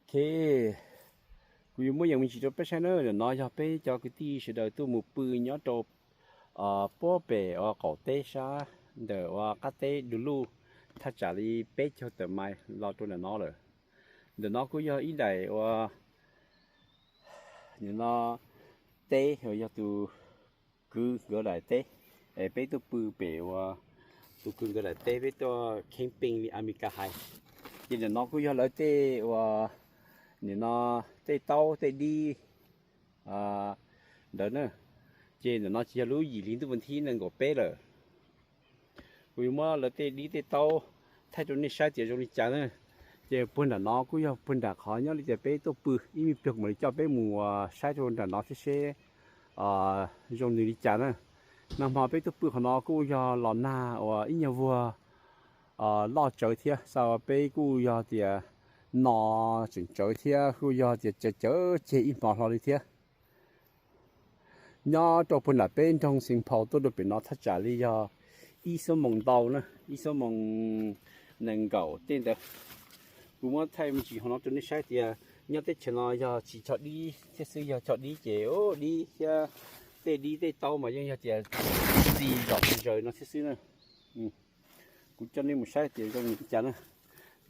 Ok, kuv yuav muab yees me ntsis rau peb saib na. Ntawm no yog peb cov kwv tij sawv daws tuaj mus pw nyob rau puag pem uas qaum teb sab ntawm uas qab teb du lug, thaj tsam li peb caug tawm mais los rau ntawm no lawm. Ntawm no kuj yog ib daim uas nim no teb uas yog tus kwv nkawd daim teb. Es peb tuaj pw pem uas tus kwv nkawd daim teb, peb tuaj camping li Amelikas hais. Ces ntawm no kuj yog lawv tej uas nim no tej taub tej dib ntawd na. Ces ntawm no ces yog lub yim hli ntuj vas thib nees nkaum peb lawm. Kuv yuav muab lawv tej dib tej taub thaij rau nej saib tias zoo li cas na. Ces puag nram no kuj yog puag nram qhov nyob li tias peb tuaj pw, ib me pliag mam li coj peb mus saib rau nram no thiab seb zoo nws li cas na. Nag hmo peb tuaj pw qhov no kuj yog los nag uas ib nyuag vuag loj tsawv thiab, xav peb kuj yog tias no tseem tsawv thiab kuj yog tias tsawv tsawv ceg ib hmo hlo li thiab. Nyob rau puag nram peb nroog Xeev Phau tuaj rau pem no thaj tsam li yog ib xuab moos ntau na, ib xuab moos nees nkaum tej ntawd. Kuv muab thaij me ntsis hauv no rau nej saib tias nyob teb chaws no yog tsis cog dib thiab xwb, yog cog dib ces dib thiab tej dib tej taub mas yeej yog tias txi zom zaws no thiab xwb na. Kuv coj nej mus saib tias zoo li cas na.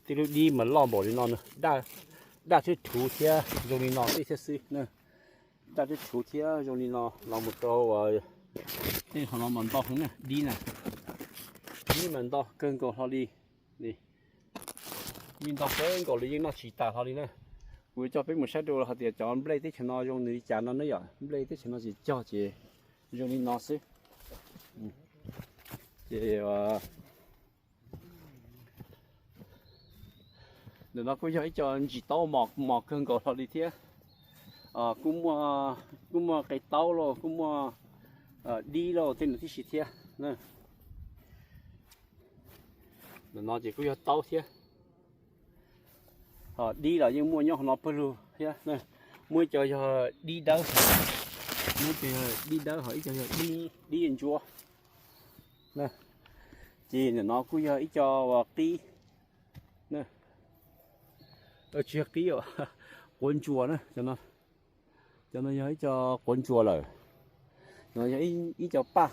Tej lub dib mas loj npaum li no na, daj thiab rhuv thiab zoo li no tej thiab xwb na. Daj thiab rhuv thiab zoo li no los mus rau tej qhov no mas ntau heev na, dib na. Dib mas ntau kawg nkaus hlo li. Dib ntau kawg nkaus li, yeej noj tsis tas hlo li na. Kuv coj peb mus saib rau hais tias cov nplej teb chaws no zoo nws li cas no na yom. Nplej teb chaws no ces cog ces zoo li no xwb. Ces ntawm no kuj yog ib co ntsis taub mos kawg nkaus hlo li thiab. Kuj muaj qe taub los kuj muaj dib los tej no tib si thiab. Ntawm no ces kuj yog taub thiab. Dib los yeej muaj nyob hauv no pawg lug thiab. Muaj ib co yog dib dawb, muaj ib co yog dib dawb, ho ib co yog dib ntsuab. Ces ntawm no kuj yog ib co uas qib, tsis yog qib, quav ntsuas na. Cov no yog ib co quav ntsuas lawm. No yog ib co paj.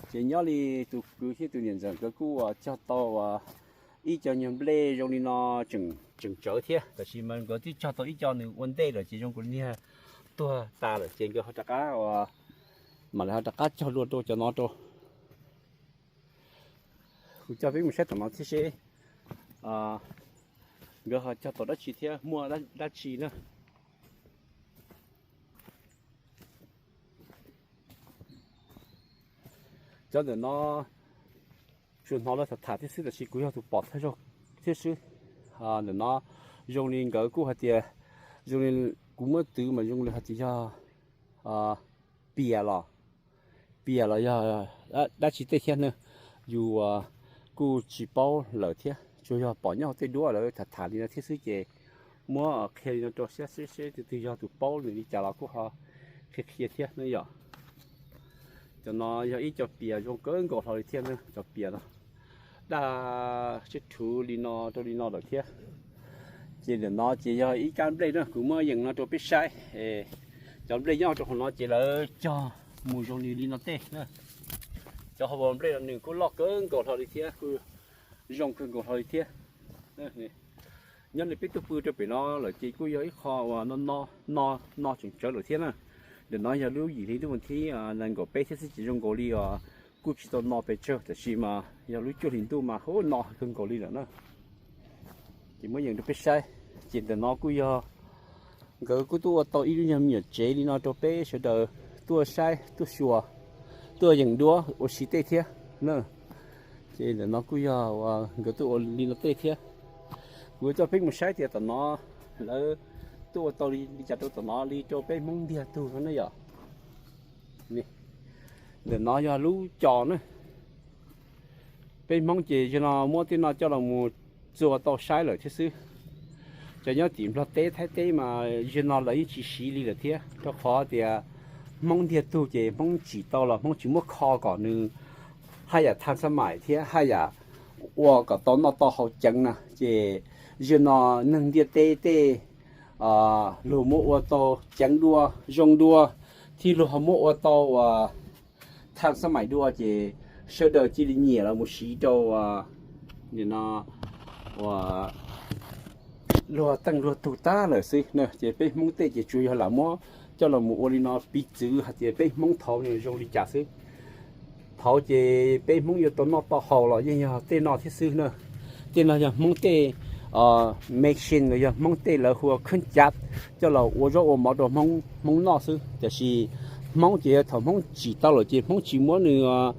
Ces nyob li tus kwv thiab tus niam ntxawm nkawd kuj uas cog tau uas ib co nyuag nplej zoo li no tseem tsawv thiab, tab sis mas nkawd twb cog tau ib co nws ua ntej lawm ces zoo nkaus niag tuag tas lawm ces nkawd ho rov qab uas mam li ho rov qab cog dua rau cov no rau. Kuv coj peb mus saib tom no thiab seb nkawd ho cog tau dab tsi thiab muaj dab tsi na. Cov ntawm no tsuas hnov lawv tham tham thiab xwb, tab sis kuv yog tus pom thawj zaug thiab xwb. Ntawm no zoo li nkawd kuj hais tias, zoo li kuv muab twv mas zoo li hais tias yog pias los, pias los yog dab tsi tej thiab na, yus kuj tsis paub lawm thiab, tsuas yog pom nyob hauv tej duab lawv tham tham li no thiab xwb ces muab qhia li no rau seb seb tus twg yog tus paub nws li cas los kuj ho qhia qhia thiab na yom. Cov no yog ib co pias zoo kawg nkaus hlo li thiab na, cov pias no daj thiab rhuv li no rau li no lawm thiab. Ces ntawm no ces yog ib kab nplej na, kuv muab yees no rau peb saib. Cov nplej nyob rau hauv no ces lawv cog mus zoo li li no tej na. Cov hauv nplej no nws kuj loj kawg nkaus hlo li thiab, kuj zoo kawg nkaus hlo li thiab. Nyob li peb tuaj pw rau pem no lawm ces kuj yog ib qho uas no no tseem tsawv lawm thiab na. Ntawm no yog lub yim hli ntuj vas thib nees nkaum peb thiab xwb ces zoo nkaus li os kuj tsis tau no pes tsawg, tab sis mas yog lub cuaj hlis ntuj mas hu no kawg nkaus li lawm na. Ces muab yees rau peb saib. Ces ntawm no kuj yog nkawd kuj tuaj ua tau ib lub nyuag me nyuam tsev li no rau peb sawv daws tuaj saib tuaj xyuas, tuaj yeem duab ua si tej thiab na. Ces ntawm no kuj yog uas nkawd tuaj ua li no tej thiab. Kuv coj peb mus saib tias tom no lawv tuaj ua tau li cas rau tom no li rau peb Hmoob ntiag tug no na yom. Ntawm no yog lub co na. Peb Hmoob ces zaum no muab tej no coj los mus txua tau saib lawm thiab xwb. Cov nyob tim Nplog teb Thaib teb mas zaum no lawv yeej tsis siv li lawm thiab, rau qhov tias Hmoob ntiag tug ces Hmoob tsim tau los Hmoob tsis muab kho kom nws haj yam thaj xab maim thiab haj yam ua kom tau noj tau haus ceev na. Ces zaum no neeg ntiaj teb tej luag muab ua tau ceev dua, zoo dua, thiab luag ho muab ua tau uas thaj xab maim dua ces sawv daws cia li nyiam los mus siv rau nim no uas luag teej luag tug tag lawm xwb na. Ces peb Hmoob tej ces tsuas yog lam muab coj los mus ua li no piv txwv hais tias peb Hmoob thaud nws zoo li cas xwb. Thaud ces peb Hmoob yuav tau noj tau haus los yeej yog tej no thiab xwb na. Tej no yog Hmoob tej machine los yog Hmoob tej lawv hu ua khab cav coj los ua zaub ua mov rau Hmoob noj xwb. Tiam sis Hmoob ces yog thaum Hmoob tsim tau lawm ces Hmoob tsis muab nws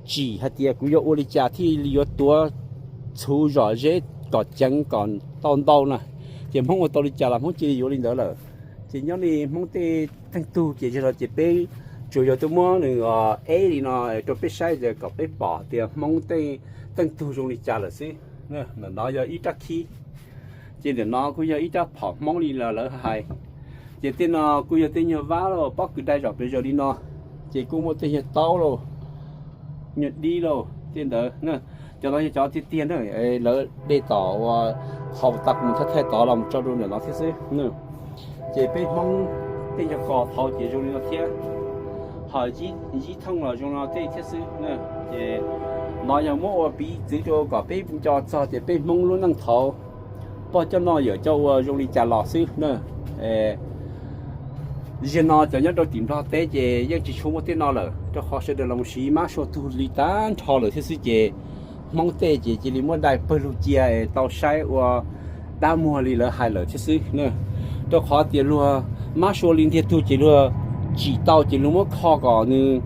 tsim hais tias kuv yuav ua li cas thiaj li yuav tuav txhuv zom zeb kom ceev kom tau ntau na. Ces Hmoob ua tau li cas los Hmoob cia li yuav li ntawd lawm. Ces nyob li Hmoob tej teej tug ces yog no ces peb tsuas yog tuaj muab nws eb li no rau peb saib kom peb pom tias Hmoob tej teej tug zoo li cas lawm xwb. Ntawm no yog ib rab khib, ces ntawm no kuj yog ib rab phom Hmoob li lawv hais. Ces tej no kuj yog tej nyuag vab los pob kws dai zom pes zaws li no, ces kuj muaj tej nyuag taub los, nyuag dib los tej ntawd. Cov no yog cov tiag tiag na, lawv de tom uas qhov tas kuv mus thaij thaij tod los tso rau ntawm no thiab xwb. Ces peb Hmoob tej nyuag kos thaud ces zoo li no thiab, ho yib thooj los zoo no tej thiab xwb. Ces no yog muab ua piv txwv rau kom peb nco txog tias peb Hmoob lub neej thaud pog coj noj yawm coj ua zoo li cas los xwb na. Zaum no cov nyob rau tim Nplog teb ces yeej tsis tshua muaj tej no lawm, rau qhov sawv daws los mus siv mab sua tug li tag nrho lawm thiab xwb. Ces Hmoob tej ces cia li muab dai pawg lug cia es tau saib ua dab muag li lawv hais lawm thiab xwb na. Rau qhov tias luag mab sua li ntiag tug ces luag tsim tau ces luag muab kho kom nws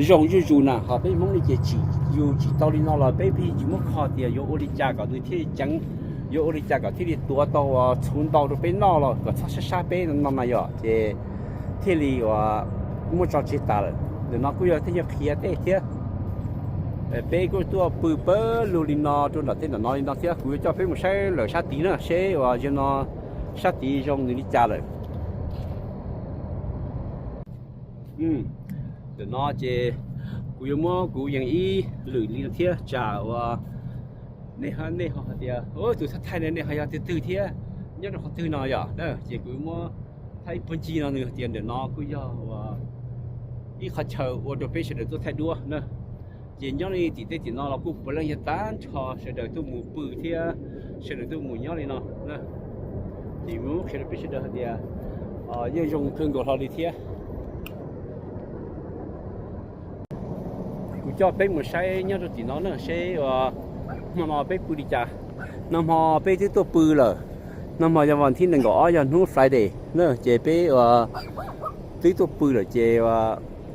zoo zuj zus na. Ho peb Hmoob li ces tsim, yus tsim tau li no los peb pheej tsis muab kho tias yuav ua li cas kom nws thiaj li ceev, yuav ua li cas kom thiaj li tuav tau txhuv ntau rau peb noj los kom txhob sab sab peb no mas yom, ces thiaj li uas muab tso tseg tas lawm. Ntawm no kuj yog tej nyuag qhiav tej thiab. Peb kuj tuaj pw pawg lug li no rau nram tej ntawm no li no thiab, kuv yuav coj peb mus saib lawm sab tid na, seb uas zaum no sab tid zoo nws li cas lawm. Ntawm no ces kuv yuav muab kuv yees ib lwm li no thiab tsam uas nej, nej ho hais tias tus thaij thaij no nej ho yog tus twg thiab, nyob rau qhov twg no yom. Ces kuv muab thaij ib puag ncig no nws hais tias ntawm no kuj yog ua ib qhov chaw ua rau peb sawv daws tuaj thaij duab na. Ces nyob li tim tej tim no los kuj puav leej yog tag nrho sawv daws tuaj mus pw thiab sawv daws tuaj mus nyob li no na. Ces muab qhia rau peb sawv daws hais tias yeej zoo kawg nkaus hlo li thiab. Kuv coj peb mus saib nyob rau tim no na seb hmo no peb pw li cas. Nag hmo peb twb tuaj pw lawm. Nag hmo yog vas thib nees nkaum ob yog hnub Friday na, ces peb twb tuaj pw lawm ces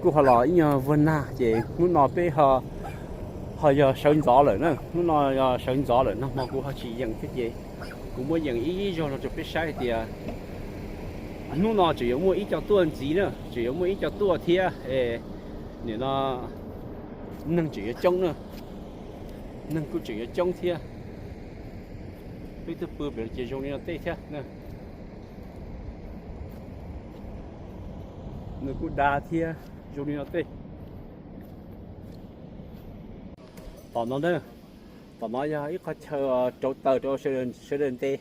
kuj ho los ib nyuag vuag nag ces hnub no peb ho yog sawv ntxov lawm na, hnub no yog sawv ntxov lawm. Nag hmo kuv ho tsis yees thiab ces kuv muab yees ib zaug los rau peb saib hais tias hnub no tseem yuav muaj ib co tuaj ntxiv na, tseem yuav muaj ib co tuaj thiab. Nim no neeg tseem yuav coob na, neeg kuj tseem yuav coob thiab. Peb twb pw pem ces zoo li no tej thiab, nws kuj dav thiab zoo li no tej. Tom no na, tom no yog ib qhov chaw rauv taws rau sawv daws nte.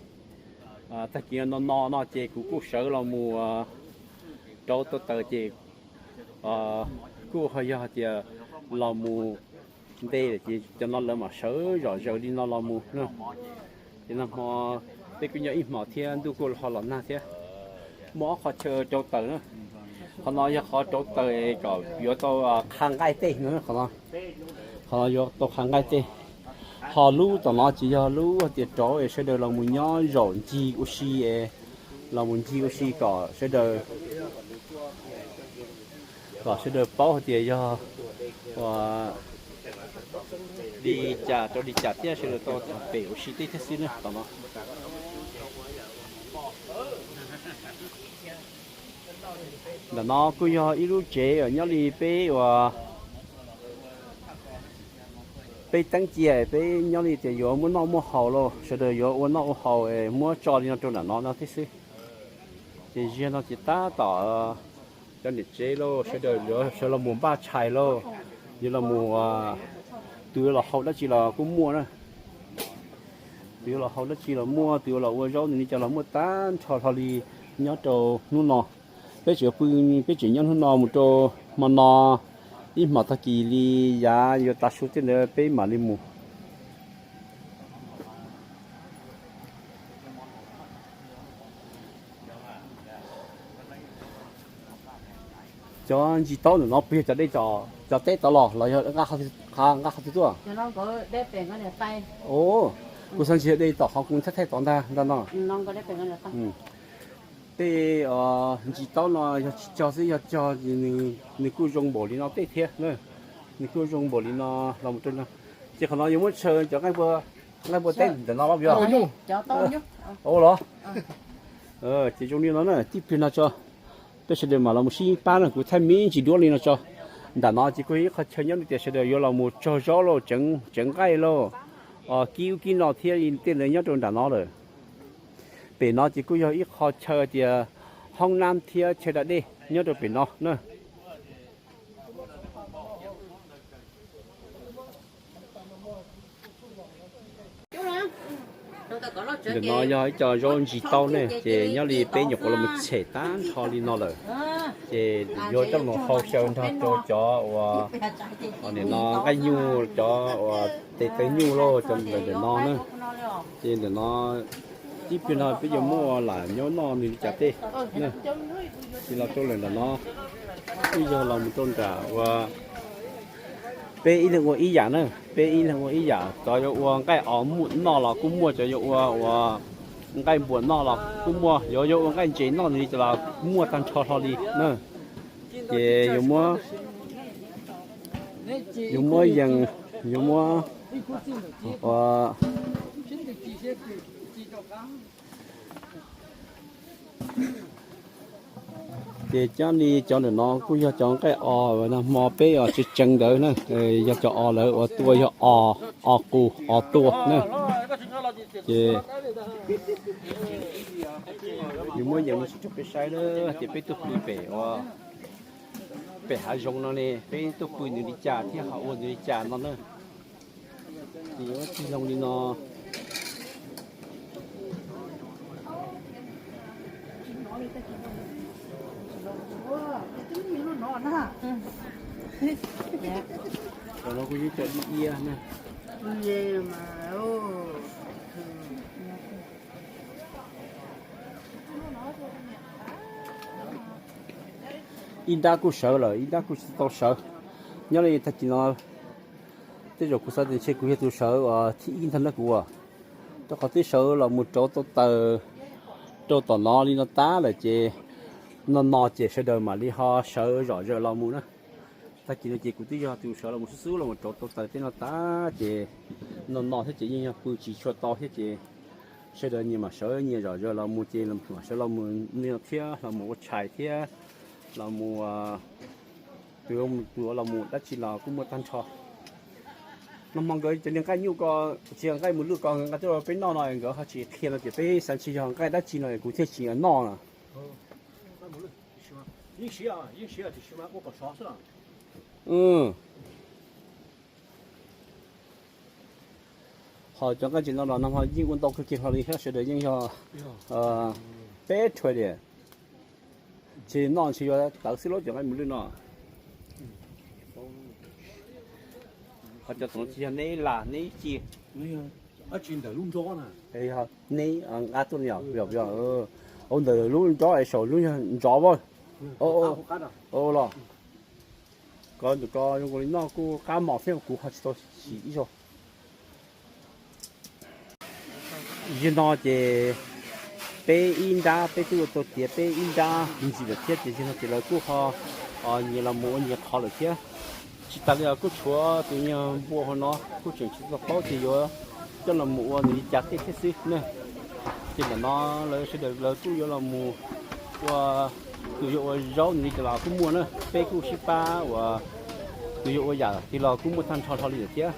Tag kis no no no ces kuv kuj sawv los mus rauv tau taws ces kuj ho yog hais tias los mus nte lawm ces cov no lawv mam sawv zom zaws li no los mus na. Ces nag hmo peb kuj nyob ib hmos thiab ntuj kuj ho los nag thiab. Muaj ob qhov chaw rauv taws na. Qhov no yog qhov rauv taws kom yuav tau qha nqaij tej no, qhov no yuav tau qha nqaij tej. Ho lub tom no ces yog lub hais tias rauv es sawv daws los mus nyob zaum ncig ua si, los mus ncig ua si kom sawv daws, kom sawv daws paub hais tias yog ua li cas rau li cas thiab sawv daws tau tham pem ua si tej thiab xwb na tom no. Ntawm no kuj yog ib lub tsev uas nyob li peb uas peb teeb cia peb nyob li tias yuav muaj noj muaj haus lauj, sawv daws yuav ua noj ua haus es muab tso li no rau nram no no thiab xwb. Ces ziag no ces tab tom cov niam tsev lauj, sawv daws yuav sawv los mus npaj tshais lauj, yuav los mus, tus yuav los haus dab tsi los kuj muaj na. Tus yuav los haus dab tsi los muaj, tus yuav los ua zaub nws li cas los muaj tag nrho hlo li nyob rau hnub no. Peb tseem pw, peb tseem nyob hnub no mus rau hmo no, ib hmos tag kis li yav yuav tav su tej ntawd peb mam li mus. Cov ntsis taub ntawm no puas yog cov dej, cov teb tod los los yog nqa qhov twg tuaj? Kuv xav ntsis yog dej tom qhov kuv thaij thaij tod ntag ntag no. Tej ntsis taub no yog tsis cog xwb, yog cog nws kuj zoo npaum li no tej thiab, nws kuj zoo npaum li no los mus rau no. Ces qhov no yuav muab chaw cov nqaij npua teb ntawm no los yog los. Ces zoo li no na, tib pliag no tso, peb sawv daws mam los mus sib pab na, kuv thaij me ntsis duab li no tso. Nram no ces kuj yog ib qho chaw nyob li tias sawv daws yuav los mus tsog zaub lauj, tsev nqaij lauj, kib ub kib no thiab tej ntawd nyob rau nram no lawm. Pem no ces kuj yog ib qho chaw tias hoob nab thiab chaw da dej nyob rau pem no na. Ntawm no yog ib co zaub ntsis taub ne, ces nyob li peb nyuam qhuav los mus tshem tag nrho li no lawm, ces yuav coj mus hau xyaw nrog rau cov uas nim no nqaij nyuj, cov uas tes taw nyuj lauj, cov ntawm no na. Ces ntawm no tib pliag no peb yuav muab ua lam nyob noj nws li cas tej. Ces los rau lawm ntawm no kuj yog los mus rau nram uas peb ib leeg ua ib yam na, peb ib leeg ua ib yam, cov yuav ua nqaij os muaj noj los kuj muaj, cov yuav ua uas nqaij npua noj los kuj muaj, yuav yuav ua nqaij ntses noj nws li cas los muaj tag nrho hlo li na. Ces yuav muab, yuav muab yees, yuav muab ua Ces cov li cov ntawm no kuj yog cov nqaij os nag hmo peb os tseev tseev ntawd na, yog cov os lawv uas tua yog os, os qus os tua na. Ces yus muab yees no tsis rau peb saib na, ces peb tuaj pw pem uas pem hav zoov no ne, peb tuaj pw nws li cas thiab ho ua nws li cas no na. Ces yuav tig loo li no. Cov no kuj yog cov dib iab na. Ib nrab kuj sawv lawm, ib nrab kuj tsis tau sawv. Nyob li tag kis no tej zaum kuv xav tias ntshe kuv yog tus sawv uas thib ib ntag na kuv as. Rau qhov twb sawv los mus rauv tau taws rau tom no li no tag lawm ces no no ces sawv daws mam li ho sawv zom zaws los mus na. Tag kis no ces kuv twb yog tus sawv los mus xub xub los mus rauv tau taws tej no tag ces no no thiab ces yeej yog pw tsis tshua tau thiab ces sawv daws nyias mam sawv nyias zom zaws los mus ces mam sawv los mus ni no thiab los mus ua tshais thiab los mus tus tus los mus dab tsi los kuj muaj tag nrho. Nag hmo nkawd cov niag nqaij nyuj ko, tsis yog nqaij mus luj ko nkawd nqa tuaj rau peb noj no nkawd ho tsis qhia no ces peb xav ntshe yog nqaij dab tsi no kuv thiaj tsis noj no. Ho cov nqaij ntses no los nag hmo yeej ua ntau kawg kiag hlo li thiab sawv daws yeej yog peb rhuav tias ntshe noj ntshe yuav tawv xwb lauj cov nqaij mus luj no. Ho cov tom no tsis yog neb las neb ci, yog neb nqa tuaj no yog, yog, yog ntawm lub nrob es saum lub yog nrov vaj los ko ntawm ko zoo nkaus li noj kuj qab mos thiab kuv ho tsis tau sim ib zaug. Zaum no ces peb ib nrab peb twb ua tau tiav peb ib nrab ntxiv lawm thiab ces zaum no ces lawv kuj ho nyias los mus ua nyias qhov lawm thiab. Tsis tas li os kuj tshuav tus nyuag npua hauv no kuj tseem tsis tau paub tias yuav coj los mus ua nws li cas tej thiab xwb na. Ces ntawm no lawv sawv daws lawv kuj yuav los mus ua, tus yuav ua zaub nws li cas los kuj muaj na, peb kuj sib pab uas tus yuav ua yam twg los kuj muaj tag nrho hlo li lawm thiab.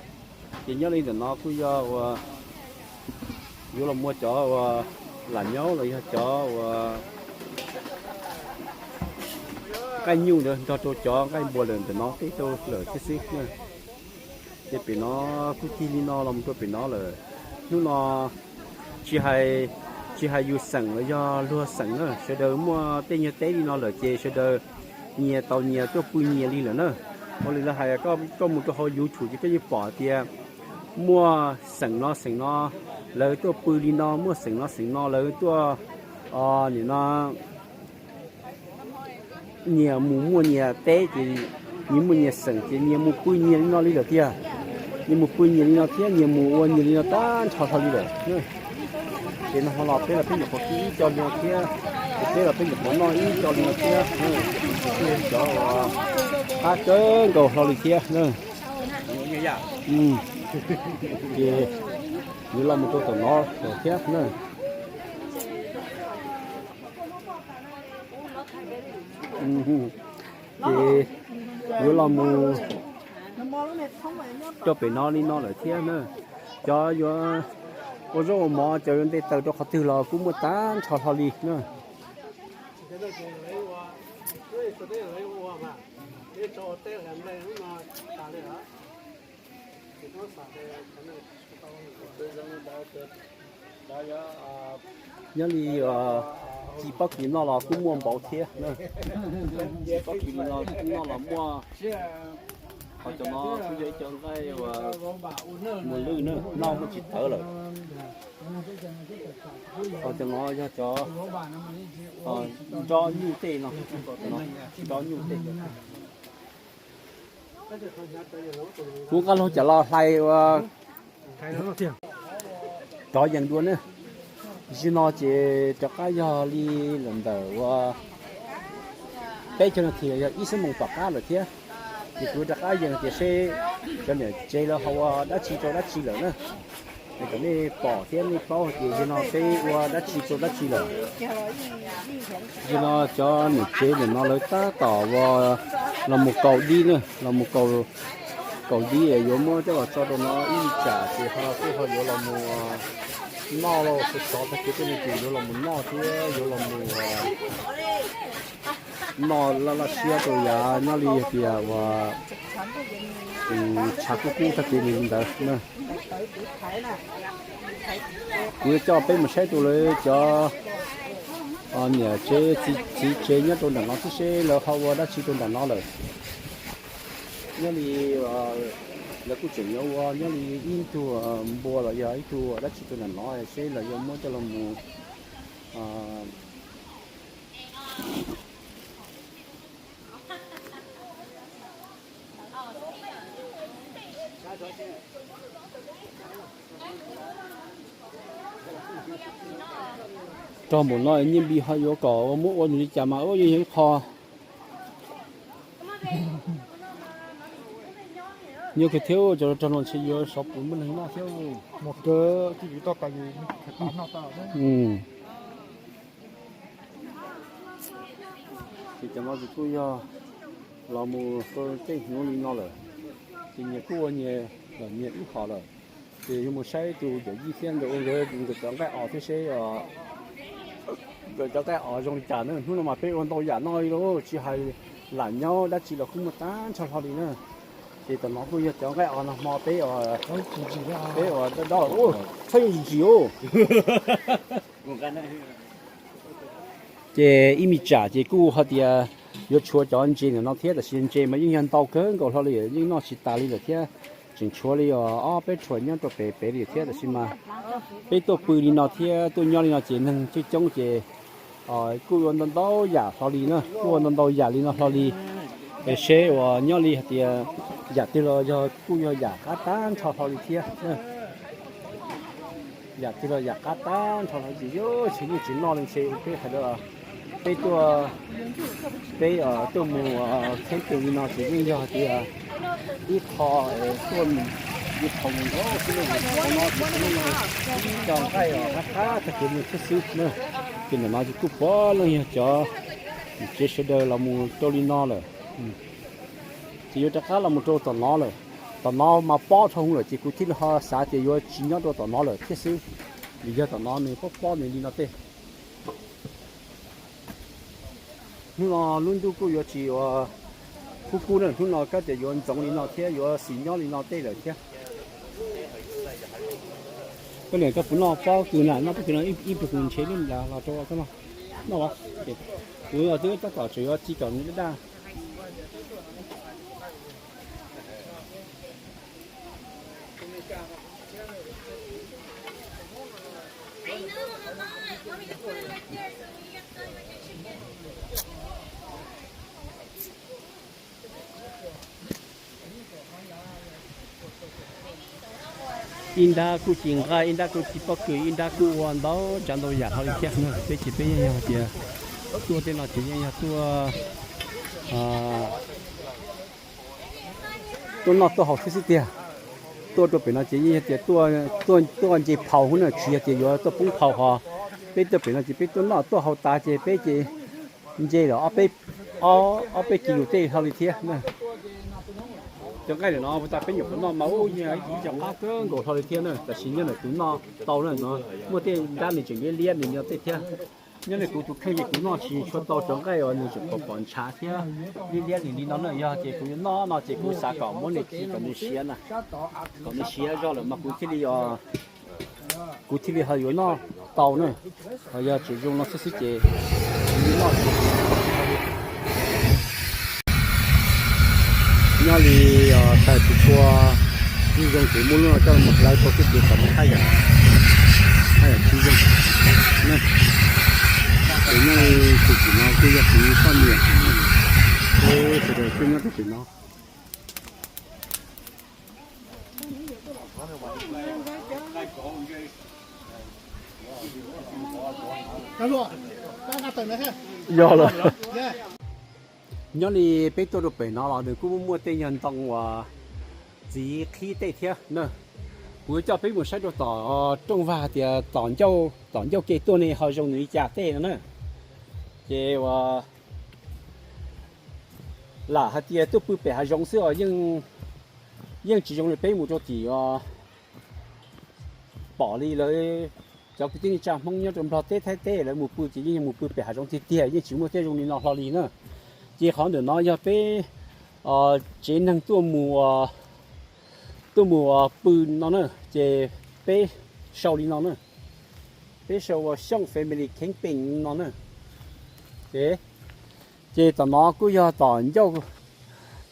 Ces nyob li ntawm no kuj yog uas yuav los muaj cov uas lam nyob los yog cov uas nqaij nyuj ntawd nrog rau cov nqaij npua lawm ntawm no tej rau lawm thiab xwb na. Ces pem no kuj tig li no los mus rau pem no lawm. Hnub no Tsis hais, tsis hais yus xeem los yog luag xeem na, sawv daws muaj tej nyuag teb li no lawm ces sawv daws nyias tau nyias tuaj pw nyias li lawm na. Ua li lawv hais, koj mus rau hauv YouTube ces koj yeej pom tias muaj xeem no xeem no lawv tuaj pw li no, muaj xeem no xeem no lawv tuaj, nim no nyias mus muaj nyias teb ces nyias muaj nyias xeem ces nyias mus pw nyias li no li lawm tiag. Nyias mus pw nyias li no thiab nyias mus ua nyias li no tag nrho hlo li lawm. Ces nag hmo los peb los peb nyuam qhuav kib ib co li no thiab, ces peb los peb nyuam qhuav noj ib co li no thiab. Cov qab kawg nkaus hlo li thiab. Ces yuav los mus rau tom no lawm thiab na. Ces yuav los mus rau pem no li no lawm thiab na. Cov yuav ua zaub ua mov, cov yuav nte taws rau qhov twg los kuj muaj tag nrho hlo li na. Nyob li ci pob kws noj los kuj muaj npaum thiab. Ci pob kws li no kuj noj los muaj. Ho cov no kuj yog ib co nqaij uas mus lwj na, noj muaj tsis tawv lawm. Ho cov no yog cov nrob nyuj tej no, nrob nyuj tej. Kuv nqa lug cas los hlais ua rov yees dua na. Zaum no ces rov qab yog li lawm ntawm ua peb caug nas this los yog ib xuab moos tom qab lawm thiab. Ces kuv rov qab yees tias seb cov niam tsev lawv ho ua dab tsi rau dab tsi lawm na. Es kom nej pom thiab nej paub hais tias zaum no peb ua dab tsi rau dab tsi lawm. Zaum no cov niam tsev ntawm no lawv tab tom ua los mus kaus dib na, los mus kaus dib es yuav muab coj los tso rau no ib tsam ces ho kuj ho yuav los mus noj lauj, sov sov tag kis tej no ces yuav los mus noj thiab yuav los mus noj laj laj siab rau yav nyob li hais tias uas tshav kub kub tag kis li ntawd na. Kuv yuav coj peb mus saib rau lawv cov niam tsev txiv tsev nyob rau nram no thiab seb lawv ho ua dab tsi rau nram no lawm. Nyob li lawv kuj tseem yuav ua nyob li ib tug npua los yog ib tug dab tsi rau nram no seb lawv yuav muab coj los mus rau npaum no Nyiaj Npis ho yuav kom muab ua nws li cas mas ua yeej yog ib qho nyuaj kawg thiab. Cov rog no ntshe yuav sov puv npej neeg noj thiab. Ces cov no ces kuj yog los mus rau tej hnub li no lawm, ces nyias kuj ua nyias lawm nyias ib qho lawm. Ces yuav mus saib tus yawm yij thiab nkawd ua nkawd cov nqaij os thiab seb nkawd cov nqaij os zoo li cas na. Hnub no mas peb ua ntau yam noj li lauj, tsis hais lam nyob dab tsi los kuj muaj tag nrho hlo li na. Ces tom no kuj yog cov nqaij os nag hmo peb, peb ua dob dob, txhob yeej tsis ntsis os. Ces ib me tsam ces kuj hais tias yuav tshuav cov ntses ntawm no thiab, tab sis ntses mas yeej yog ntau kawg nkaus hlo li, yeej noj tsis tas li lawm thiab. Tseem tshuav li os ob peb rhuam nyob rau pem pem li thiab, tab sis mas peb tuaj pw li no thiab tuaj nyob li no ces neeg coob coob ces kuj ua ntau ntau yam hlo li na, kuj ua ntau ntau yam li no hlo li. Es seb uas nyob li hais tias yam twg los yog kuj yog yam qab tag nrho hlo li thiab. Yam twg los yam qab tag nrho hlo ces yuav tsis yeej tsis noj li ntshe peb hais tias peb tuaj, peb tuaj mus txheeb tes li no ces yeej yog hais tias ib qho tuaj ib qho mus nrov xwb, ib co nqaij qab qab tag kev mus thiab xwb na. Ces ntawm no ces kuj puav leej yog cov tsev sawv daws los mus rau li no lawm. Ces yuav rov qab los mus rau tom no lawm. Tom no mas pob dhau hwv lawm ces kuv thiaj li ho xav tias yuav tsis nyob rau tom no lawm thiab xwb, vim yog tom no nws pob pob nws li no tej. Hnub no lub ntuj kuj yuav tsis ua kub kub na, hnub no kab tias yuav ntxoov li no thiab yuav xis nyob li no tej lawm thiab. Koj niam, koj puas noj pob kws na? Noj pob kws no ib pliag kuv nrhiav lub nplhav los rau koj noj. Noj los, kuv twb tab tom tseem yuav ci kom nws daj daj. Ib nrab kuj ci nqaij, ib nrab kuj ci pob kws, ib nrab kuj ua ntau tsav ntau yam hlo li thiab. Peb ces peb yeej yog tias tuaj tej no ces yeej yog tuaj, tuaj noj tuaj haus xwb xwb tiag. Tuaj rau pem no ces yeej yog tias tuaj nce phau hub na, tsis yog tias yuav tuaj poob phau ho. Peb tuaj pem no ces peb tuaj noj tuaj haus tas ces peb ces nce los ob peb kis lus tej hlo li thiab na. Cov nqaij ntawm no puas tas peb nyuam qhuav noj mas ub, yog ib co qab kawg nkaus hlo li thiab na, tab sis nyob ntawm kuv noj tau na, muaj tej nrab nws tseem liab liab nws nyob tej thiab. Nyob li kuv tus kheej ces kuv noj tsis tshua tau cov nqaij uas nws tseem pom pom ntshav thiab liab liab nws li no na. Yog ces kuv yuav noj no ces kuv xav kom muab nws khi kom nws siav na, kom nws siav zog lawm mas kuv thiaj li, kuv thiaj li ho yuav noj tau na. Ho yog tseem zoo no xwb xwb ces noj tsis tau li. Nyob li tais tus tshua, tsis zoo ces muab lub no coj los hlawv tau xwb ces kom nws haj yam, haj yam tsis zoo. Ces nyob li tus tim no kuj yog kuv poj niam, sawv daws kuj nyob rau tim no. Yog lawm. Nyob li peb tuaj rau pem no los nws kuj muaj tej nyuag ntoo uas txiv qhib tej thiab na. Kuv yuav coj peb mus saib rau tom rooj vag tias tom ncauj, tom ncauj ke tuaj ne ho zoo nws li cas tej no na. Ces uas lam hais tias tuaj pw pem hav zoov xwb os, yeej tsis zoo li peb mus rau tim os pom li lawv cov kwv tij neej tsa Hmoob nyob rau Nplog teb Thaib teb lawv mus pw ces yeej yog mus pw pem hav zoov tiag tiag, yeej tsis muaj tej zoo li no hlo li na. Ces qhov ntawm no yog peb tsev neeg tuaj mus, tuaj mus pw no na, ces peb sau li no na, peb sau ua Xyooj Family Camping no na. Ces tom no kuj yog tom ncauj,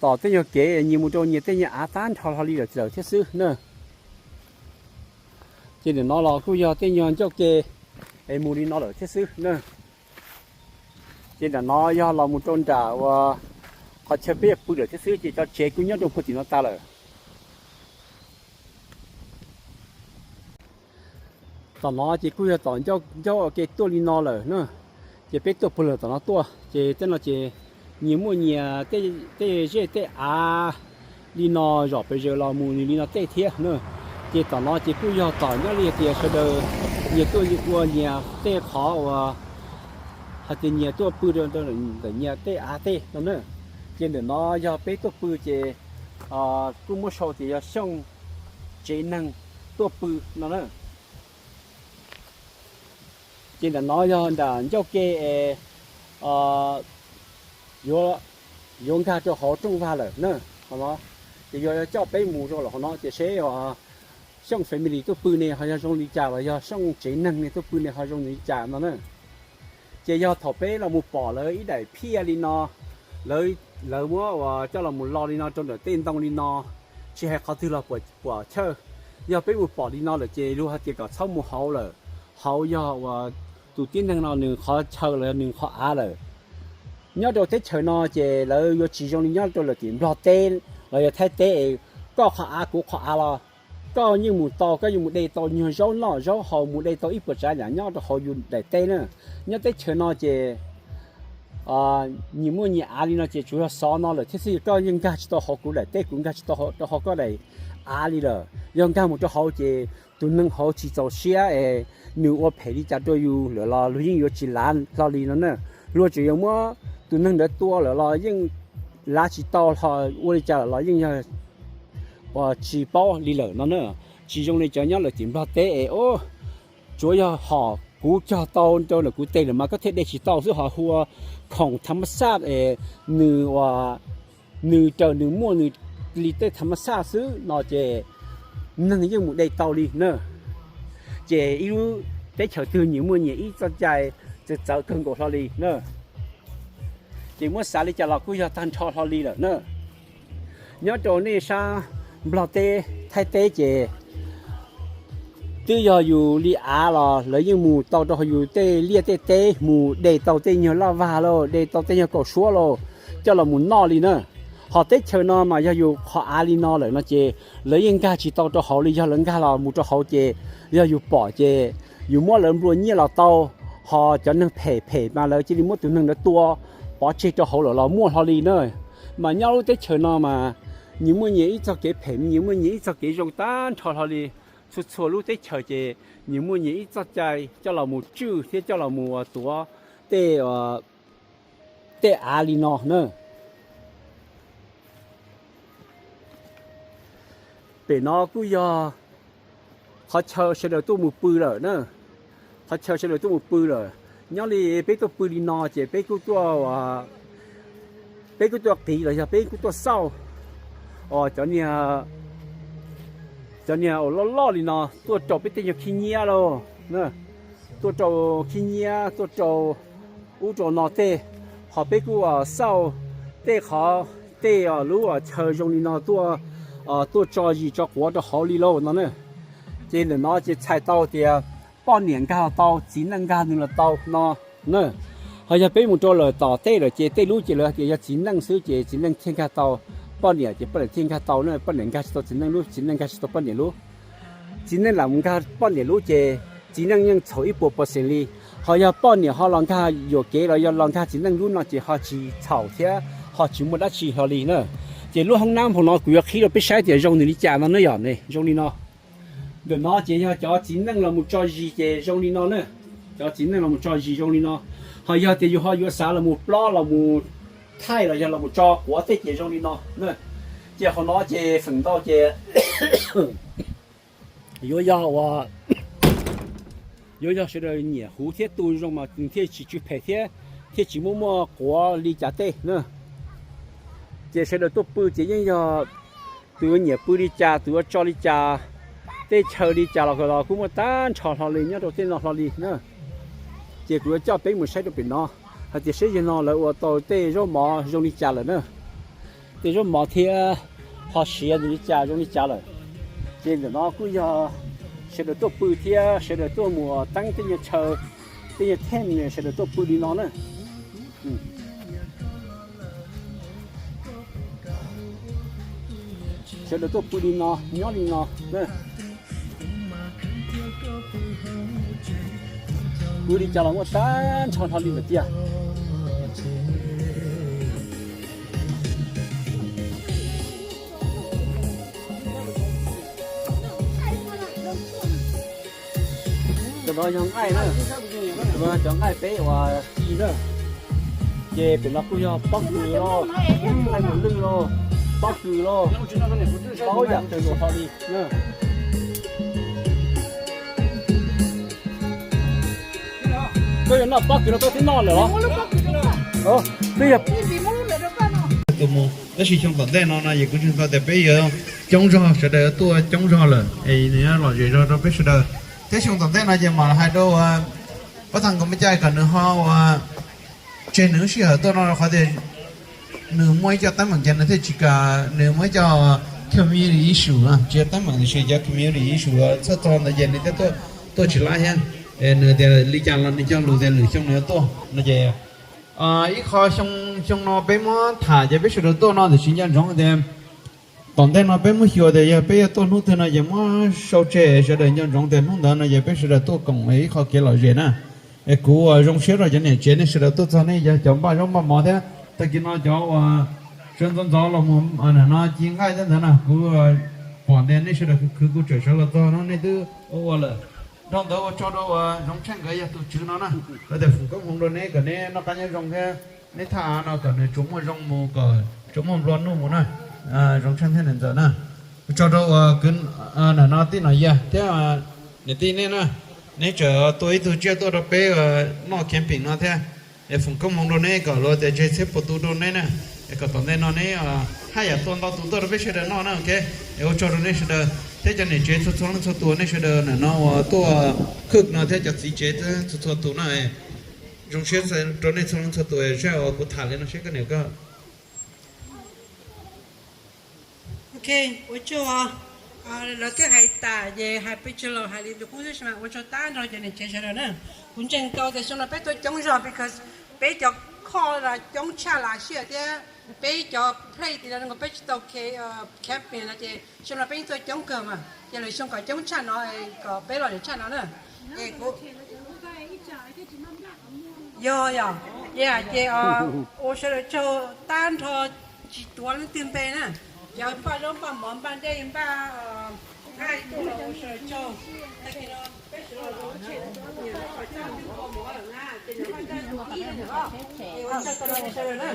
tom tej nyuag kev nyias mus rau nyias tej nyuag av tag nrho hlo li lawm thiab xwb na. Ces ntawm no los kuj yog tej nyuag ncauj ke es mus li no lawm thiab xwb na. Ces nram no yog los mus rau nram uas qhov chaw peb yuav pw lawm thiab xwb, ces cov tsev kuj nyob rau puag tim no tas lawm. Tom no ces kuj yog tom ncauj ke tuaj li no lawm na. Ces peb tuaj puag lawm tom no tuaj, ces tej no ces nyias muaj nyias tej zej tej av li no zom pes zaws los mus nws li no tej thiab na. Ces tom no ces kuj yog tom nyob li hais tias sawv daws nyias tuaj ua nyias tej qhov uas hais tias nyias tuaj pw rau ntawm nyias tej av tej no na. Ces ntawm no yog peb tuaj pw ces kuj muab sau tias yog Xyooj tsev neeg tuaj pw no na. Ces nram no yog nram ncauj ke es yuav nkag rau hauv rooj vag lawm na. Qhov no ces yog coj peb mus rau lawm qhov no ces seb Xyooj family tuaj pw ne ho yog zoo li cas los yog Xyooj tsev neeg ne tuaj pw ne ho zoo li cas no na. Ces yog thaum peb los mus pom lawv ib daim phiaj li no, lawv muab uas coj los mus lo li no rau ntawm tej ntoo li no, tsis hais qhov twg los puam chawj. Yog peb mus pom li no lawm ces luag hais tias kom txhob mus hauv lawm. Hauv yog uas tus tib neeg no nws qhov chaw los yog nws qhov av lawm. Nyob rau teb chaws no ces lawv yuav tsis zoo li nyob rau lawm tim Nplog teb los yog Thaib teb es koj qhov av kuv qhov av los koj yeej mus tau, koj yeej mus de tau nyuag zaub noj zaub haus, mus de tau ib puas tsav yam nyob rau hauv yus daim teb na. Nyob teb chaws no ces nyias muaj nyias av li no ces tsuas yog xov no lawm thiab xwb, koj yeej nkag tsis tau hauv kuv daim teb, kuv nkag tsis tau rau hauv koj daim av li lawm. Yog nkag mus rau hauv ces tus neeg hauv tsis txaus siab es nws ua phem li cas rau yus lawm los luag yeej yuav tsis lav hlo li no na. Luag tseem yuav muab tus neeg ntawd tua lawm los yeej lav tsis tau hlo, ua li cas lawm los yeej yog uas tsis paub li lawm no na. Tsis zoo li cov nyob lawm tim Nplog teb es tsuav yog hom kuv cog tau rau ntawm kuv tes lawm mas koj thiaj de tsis tau xwb, ho hu ua khoom tha ma xaj es nws ua nws raws nws muaj nws li tej tha ma xaj xwb no ces neeg yeej mus de tau li na. Ces ib lub teb chaws twg nyias muaj nyias ib txoj cai txawv txawv kawg nkaus hlo li na. Ces muab xav li cas los kuj yog tag nrho hlo li lawm na. Nyob rau nej sab Nplog teb Thaib teb ces twb yog yus li av los lawv yeej mus tau rau yus tej liaj tej teb, mus de tau tej nyuag laj vag lauj, de tau tej nyuag kaum suab lauj, coj los mus noj li na. Ho teb chaws no mas yog yus qhov av li no lawm no ces lawv yeej nkag tsis tau rau hauv li, yog lawv nkag los mus rau hauv ces yog yus pom ces yus muab lawv nplua nyiaj los tau. Ho cov neeg phem phem mas lawv cia li muab tus neeg ntawd tua pov tseg rau hauv lawm los muaj hlo li na. Mas nyob lub teb chaws no mas nyias muaj nyias ib txoj kev phem, nyias muaj nyias ib txoj kev zoo tag nrho hlo li. Txhua txhua lub teb chaws ces nyias muaj nyias ib txoj cai coj los mus tswj thiab coj los mus tuav tej tej av li no na. Pem no kuj yog qhov chaw sawv daws tuaj mus pw lawm na. Qhov chaw sawv daws tuaj mus pw lawm. Nyob li peb tuaj pw li no ces peb kuj tuaj, peb kuj tuaj qiv los yog peb kuj tuaj xauj os cov niag, cov niag uas loj loj li no tuaj rau peb tej nyuag khib nyiab lauj, tuaj rau khib nyiab, tuaj rau ub rau no tej. Ho peb kuj xauj tej qhov, tej lub chaw zoo li no tuaj, tuaj tso zis tso quav rau hauv li lauj no na. Ces ntawm no ces txhais tau tias poj niam nkag los tau, txiv neej nkag nws los tau no na. Ho yog peb mus rau lawm tom tej lawm ces tej lub ces lawv tias yog txiv neej xwb ces txiv neej thiaj nkag tau, poj niam ces poj niam thiaj nkag tau na, poj niam nkag tsis tau txiv neej lub, txiv neej nkag tsis tau poj niam lub. Txiv neej lam mus nkag poj niam lub ces txiv neej yeej txhaum ib puas percent li. Ho yog poj niam ho los nkag yuam kev los yog los nkag txiv neej lub no ces ho tsis txhaum thiab ho tsis muaj dab tsi hlo li na. Ces lub hoob nab hauv no kuv yuav qhib rau peb saib tias zoo nws li cas no na yom, zoo li no. Ntawm no ces yog cov txiv neej los mus tso zis ces zoo li no na. Cov txiv neej los mus tso zis zoo li no. Ho yog tias yus ho yuav xav los mus plob los mus thaij los yog los mus tso quav tej ces zoo li no na. Ces hauv no ces feem ntau ces yuav yog ua, yuav yog sawv daws nyiam huv thiab tu zoo mas nws thiaj tsis tsw phem thiab thiaj tsis muaj muaj quav li cas tej na. Ces sawv daws tuaj pw ces yeej yog tus yuav nyiam pw li cas, tus yuav tso li cas, tej chaw li cas los kuj muaj tag nrho hlo li nyob rau tej no hlo li na. Ces kuv yuav coj peb mus saib rau pem no hais tias seb yog no lawv ua tau tej zaub mov zoo li cas lawm na. Tej zaub mov thiab ho siav nws li cas zoo li cas lawm. Ces ntawm no kuj yog sawv daws tuaj pw thiab sawv daws tuaj mus teeb tej nyuag chaw, tej nyuag thej sawv daws tuaj pw li no na. Sawv daws tuaj pw li no, nyob li no. Pw li cas los muaj tag nrho hlo li lawm tiag. Cov no yog nqaij na, cov nqaij peb uas ci na. Ces pem no kuj yog pob kws los, nqaij mus lwj los, pob kws los, pob yam kawg nkaus hlo li. Koj yuav noj pob kws no koj twb noj lawm los? Tus mus tab sis xyoo tom ntej no no ces kuv ntseeg tau tias peb yuav coob zog, sawv daws yuav tuaj coob zog lawm es nws yuav lom zem zog rau peb sawv daws. Thiab xyoo tom ntej no ces mam hais rau pab thas nkaus me cai kom nws ho ua tseg nws lub sij hawm tuaj no rau qhov tias nws muaj ib co teeb meem ces nws thiaj tsis kam, nws muaj ib co community issue, tsis yog teeb meem tiam sis cov community issue txhawj txog ntawd ces nws thiaj tuaj tsis laib thiab. Nws tias li cas los nws cog lus tias lwm xyoo nws yuav tuaj no ces ib qho xyoo no peb muab tham ces peb sawv daws tuaj no tiam sis nco ntsoov tias tom ntej no peb muab xyuas tias yog peb yuav tuaj hnub twg no ces muab sau tseg, sawv daws nco ntsoov tias hnub ntawd no ces peb sawv daws tuaj koom ib qho kev lom zem na. Es kuv ua zoo siab rau cov niam tsev nej sawv daws tuaj txog, nej yog cov npaj zaub npaj mov thiab tag kis no cov uas sawv ntxov ntxov los mus no ci nqaij thiab ntawd na, kuv pom tias nej sawv daws khwv kuv tseem sawv los txog no nej twb ua ua lawm. Dhau ntawd ua tsaug rau uas Zoov Tsheej nkawd yog tus tswv no na, lawv tias foom koob hmoov rau neb kom neb noj qab nyob zoo thiab neb thaj av no kom nws tsuas muaj zoo mus kom tsuas muaj nplua nuj mus na. Zoov Tsheej thiab niam ntxawm na, ua tsaug rau uas kwv, nim no tij Nom Yias thiab niam tij nej na, neb tseem tuaj ib tug tsiaj tuaj rau peb noj camping no thiab. Es foom koob hmoov rau neb kom luag tias tseg txhiab puas tu rau neb na, es kom tom ntej no neb haj yam tua ntau tus tuaj rau peb sawv daws noj na, ok. Es ua tsaug rau nej sawv daws. Thiab cov niam tsev txhua txhua leej txhua tus, nej sawv daws ntawm no uas tuaj khwb no thiab cov txiv tsev txhua txhua tus na, zoo siab rau nej txhua leej txhua tus. Zaj uas kuv tham li no seb koj niam koj Ok, ua tsaug. Lawv twb hais tas ces hais pes tsawg los hais li tus qub xwb mas ua tsaug tag nrho cov niam tsev sawv daws na. Kuv ntseeg tau tias xyoo no peb tuaj coob zog because peb cov khoj los coob tshaj los siab thiab peb cov plate no peb tsis tau camping no ces xyoo no peb yeej tuaj coob kawg mas ces lwm xyoo kom coob tshaj no, kom peb los ntawm tshaj no na. Es kuv Yog yog, ces ua sawv daws tsaug tag nrho, tsis tuav leej twg npe na. Cov npaj zaub npaj mov npaj dej npaj nqaij tuaj los ua sawv daws tsaug. Tag kis no peb sawv daws los tsev, tag twb kua muag lawm na, ces nws npaj nqaij ib leeg os. Es ua tsaug tau los sawv daws na.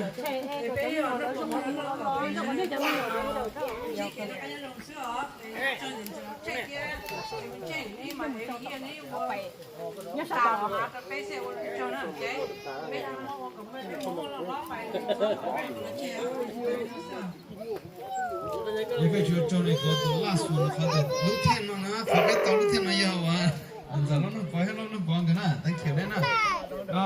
Es peb los noj kua muag no los kom peb sawv daws ntsib kev noj qab nyob zoo xwb os. Tsaug ntawm ntawm Tsheej thiab Tsheej, neb mas neb ua tas mas rau peb xwb, ua tsaug na. Peb ua kom peb mus hlob hlob pais. Yog koj tsis ua tsaug li kuv tus laj xus no qhov ntawm lub thej no na, qhov peb tau lub thej no yog uas ntxawm Laj Nug Pov thiab Laj Nug Pov nkawd na, thank you nej na.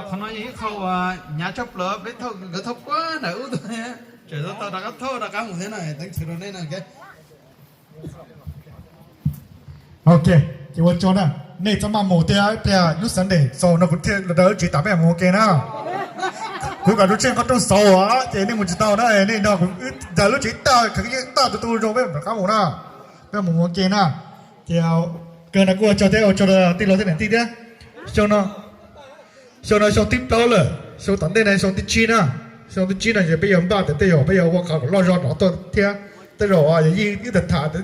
Qhov no yog ib qho uas hnyav tshaj plaws, peb thauj nkawd thauj puag nram ub tuaj, tseem tau rov qab thauj rov qab mus thiab na, thank you rau nej na. Ok, ces ua tsaug na. Nej txhob maj mus thiab, ib pliag lub Sunday xaus no kuv thiaj li rau lub tsev tas peb mus ua ke na. Kuv kom tus Tsheej qhov rooj xaus as ces nej mus tsis tau na, nej nrog kuv ntawm lub tsev tag, khav yeej tag tus tu zoo peb rov qab mus na. Peb mus ua ke na. Ces kawg no kuj ua tsaug thiab, ua tsaug rau tij laug thiab niam tij thiab. Xyoo no Xyoo no xyoo thib plaub lawm, xyoo tom ntej no xyoo thib tsib na. Xyoo thib tsib no ces peb yuav npaj tias tej zaum peb yuav ua qhov kom loj zog no tuaj thiab, tej zaum yog yeej wb tham tham.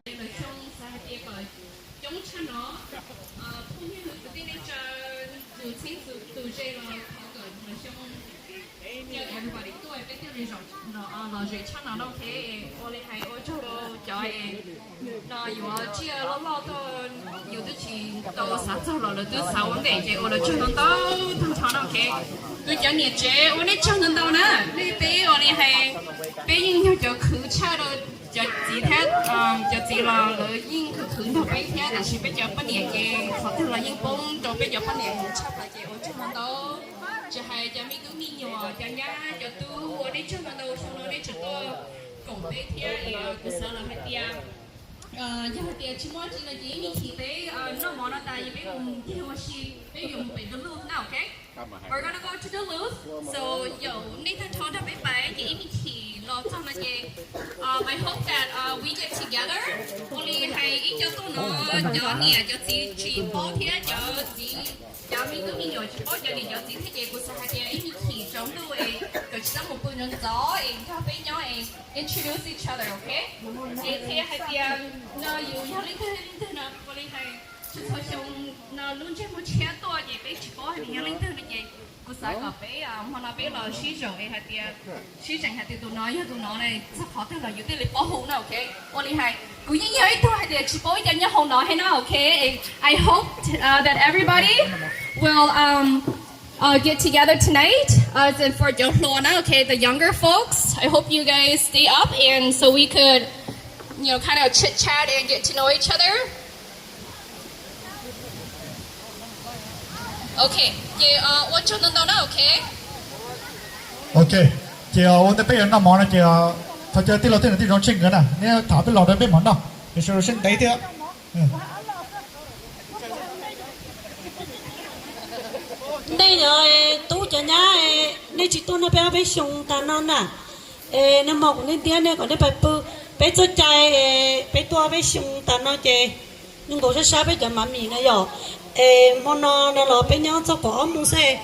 Coob tshaj no, phooj ywg kwv tij neej tsa, tus txheeb tus ze los thov kom xyoo caw everybody tuaj peb thiaj li zaum los ze tshaj no na. Ok, ua li hais ua tsaug rau cov no yuav tsiaj loj loj tuaj, yus twb tsis tau xav txog los lawv twb xav ua ntej ces ua lawv tsaug ntau ntau tag nrho na. Ok, kuv cov niam tsev ua nej tsaug ntau ntau na. Nej peb ua li hais peb yeej yog cov khwv tshaj rau cov txiv thiab, cov txiv los lawv yeej khwv khwv nrog peb thiab, tiam sis peb cov poj niam ces qhov twg los yeej poob rau peb cov poj niam tshaj plaws ces ua tsaug ntau ntau. Tsis hais cov me tub me nyuam, cov nyab cov tub, ua nej tsaug ntau ntau, xyoo no nej tseem tuaj koom peb thiab es kuv xav los hais tias yog hais tias tsis muaj tsi no ces ib me chim peb noj mov no tas es peb mus ncig ua si, peb yuav mus pem Duluth na, ok? We're gonna go to Duluth, so yaum nej tag nrho nrog peb pais ces ib me chim los txog no ces I hope that we get together. Ua li hais ib co tuaj no, cov niam cov txiv tsis paub thiab cov txiv, cov me tub me nyuam tsis paub cov niam cov txiv thiab ces kuv xav hais tias ib me chim tsaus ntuj es kom tsis txhob mus pw ntxov ntxov es nrog peb nyob es introduce each other, ok? Es qhia hais tias no yus yog leej twg leej twg no, ua li hais txhua txhua xyoo no lub ntsej muag tshiab tuaj ces peb tsis paub hais tias yog leej twg no ces kuv xav kom peb hmo no peb los sib zaum es hais tias sib zeem hais tias tus no yog tus no ne, txog qhov twg los yus thiaj li paub hu na, ok? Ua li hais kuv yeej yog ib tug hais tias tsis paub ib co nyob hauv no thiab no, ok? I hope that everybody will get together tonight, and for cov hluas na, okay, the younger folks, I hope you guys stay up and so we could, you know, kind of chit chat and get to know each other. Ok, ces ua tsaug ntau ntau na, ok. Ok, ces ua ntej peb yuav noj mov no ces thov caw tij laug thiab niam tij Zoo Tsheej nkawd na, neb tham peb los rau peb mam noj, es sawv daws sib ntev thiab. Ntej no tub cov nyab, nej tsis tuaj noj peb ob peb xyoo tas no na, es nag hmo kuv ntiab ntiab nej kom nej pais pw, peb txoj cai, peb tuaj ob peb xyoo tas no ces zoo nkaus sab sab peb cov mam mis no yom, es hmo no no los peb nyob txog kaum ob moos xwb,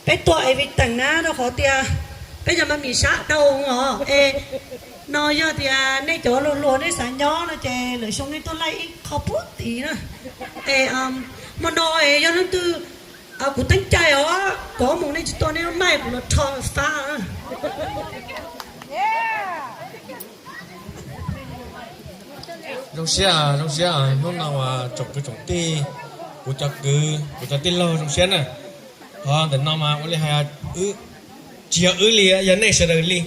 peb tuaj es vim teem na rau qhov tias peb cov mam mis sab dhau os, es no yog tias nej cov hluas hluas nej xav nyob no ces lwm xyoo nej tuaj laij ib qho puag tid na, es hmo no es yog leej twg, kuv teeb cai os, kaum ob moos nej tsis tuaj nej lub maij kuv los rho fab. Zoo siab, zoo siab hnub no uas tsoom kwv tsoom tij, kuv cov kwv kuv cov tij laug zoo siab na. Ho ntawm no mas ua li hais wb tsis yog wb li, yog nej sawv daws li,